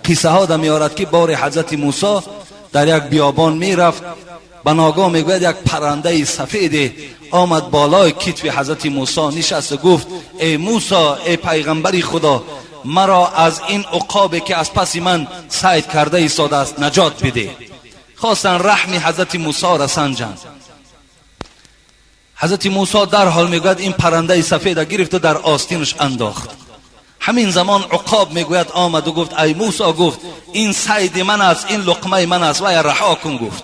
Қиссаҳо да меорад, ки бори ҳазрати Мусо дар як биёбон мерафт. Ба ногоҳ, мегӯяд, як паррандаи сафеде омад, болои китфи ҳазрати Мусо нишасту гуфт: «Эй Мусо, эй пайғамбари Худо, маро аз ин уқобе, ки аз паси ман сайд карда истодааст, наҷот бидеҳ». Хостанд раҳми ҳазрати Мусоро санҷанд. Ҳазрати Мусо дарҳол, мегӯяд, ин паррандаи сафеда гирифту дар остинаш андохт. Ҳамин замон уқоб, мегӯяд, омаду гуфт: «Ай Мусо, — гуфт, — ин сайди ман аст, ин луқмаи ман аст, вая раҳо кун», гуфт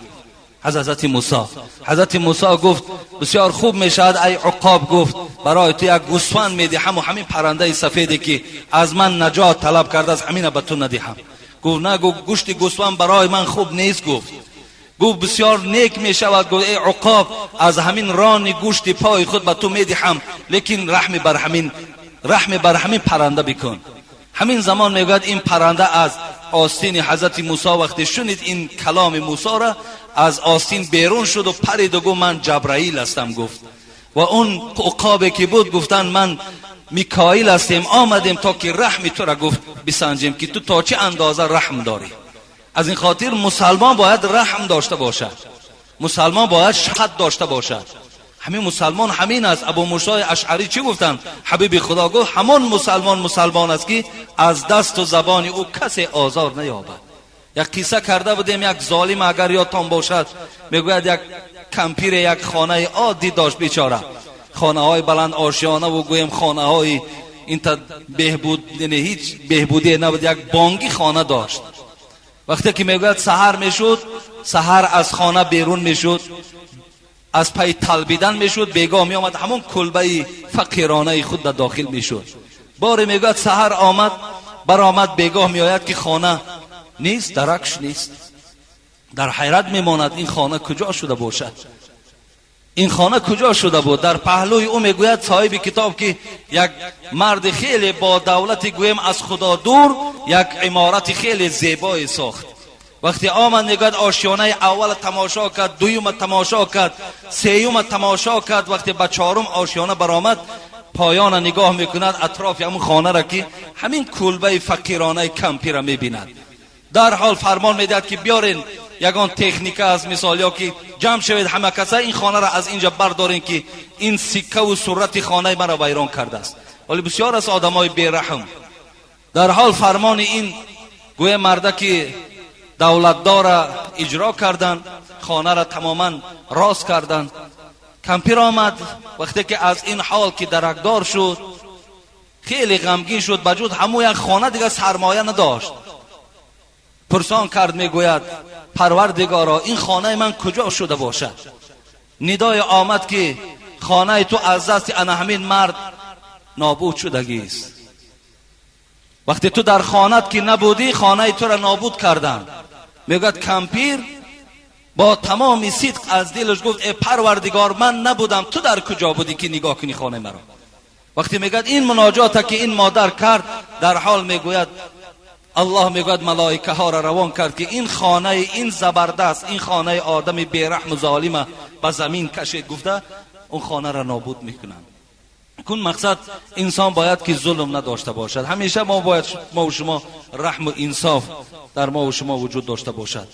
аз ҳазрати Мусо. Ҳазрати Мусо гуфт: «Бисёр хуб мешавад, ай уқоб, — гуфт, — барои ту як гӯсфанд медиҳаму ҳамин паррандаи сафеде, ки аз ман наҷот талаб кардааст, ҳамина ба ту надиҳам», гуфт. «На, — гуфт, — гӯшти гӯсфанд барои ман хуб нест», гуфт. Гуфт: «Бисёр нек мешавад, — гуфт, — эй уқоб, аз ҳамин рони гӯшти пои худ ба ту медиҳам, лекин раҳми бар ҳамин парранда бикун». Ҳамин замон, мегӯяд, ин парранда аз остини ҳазрати Мусо, вақте шунид ин каломи Мусоро, аз остин берун шуду париду гуфт: «Ман Ҷабраил ҳастам», гуфт. Ва он уқобе ки буд, гуфтанд: «Ман Микоил ҳастем, омадем, то ки раҳми тура, — гуфт, — бисанҷем, ки ту то чӣ андоза раҳм дорӣ». Аз ин хотир мусалмон бояд раҳм дошта бошад, мусалмон бояд шафқат дошта бошад. Ҳамин мусалмон ҳамин аст. Абу Мусои Ашъарӣ чӣ гуфтанд? Ҳабиби Худо гуфт: «Ҳамон мусалмон мусалмон аст, ки аз дасту забони ӯ касе озор наёбад». Як қисса карда будем, як золим, агар ёдтон бошад. Мегӯяд, як кампире як хонаи оддӣ дошт, бечора. Хонаҳои баланд ошёнаву, гӯем, хонаҳои инта беҳбуд, яъне ҳеҷ беҳбудие набуд. Як бонги хона дошт. Вақте ки, мегӯяд, саҳар мешуд, саҳар аз хона берун мешуд, аз пай талбидан мешуд, бегоҳ меомад, ҳамон кулбаи фақиронаи худ да дохил мешуд. Боре, мегӯяд, саҳар омад, баромад, бегоҳ меояд, ки хона нест, даракш нест. Дар ҳайрат мемонад: ин хона куҷо шуда бошад, ин хона куҷо шуда буд? Дар паҳлӯи ӯ, мегӯяд соҳиби китоб, ки як марди хеле бо давлати, гӯем, аз Худо дур, як иморати хеле зебое сохт. Вақте омад, мегӯяд, ошёнаи аввала тамошо кард, дуюма тамошо кард, сеюма тамошо кард. Вақте ба чорум ошёна баромад, поёна нигоҳ мекунад, атрофи ҳамун хонара, ки ҳамин кулбаи фақиронаи кампира мебинад. Дарҳол фармон медиҳад, ки биёрен ягон техника аз мисол, ё ки ҷамъ шавед ҳама каса, ин хонаро аз инҷа бардорен, ки ин сиккаву сурати хонаи маро вайрон кардааст. Вале бисёр аст одамои бераҳм. Дарҳол фармони ин, гӯя, марда, ки давлатдора иҷро карданд, хонаро тамоман рост карданд. Кампир омад. Вақте ки аз ин ҳол ки даракдор шуд, хеле ғамгин шуд. Ба ҷуз ҳамун як хона дигар сармоя надошт. Пурсон кард, мегӯяд: «Парвардигоро, ин хонаи ман куҷо шуда бошад?» Нидое омад, ки хонаи ту аз дасти ана ҳамин мард нобуд шудагист. Вақте ту дар хонат ки набудӣ, хонаи тура нобуд карданд. Мегӯяд, кампир бо тамоми сидқ аз дилаш гуфт: «Э Парвардигор, ман набудам, ту дар куҷо будӣ, ки нигоҳ кунӣ хонаи маро?» Вақте, мегӯяд, ин муноҷота ки ин модар кард, дар ҳол, мегӯяд, Аллоҳ, мегӯяд, малоикаҳоро равон кард, ки ин хонаи ин забардаст, ин хонаи одами бераҳму золима ба замин кашед, гуфта, он хонаро нобуд мекунанд. Кун мақсад, инсон бояд ки зулм надошта бошад. Ҳамеша мо бояд, мову шумо, раҳму инсоф дар мову шумо вуҷуд дошта бошад.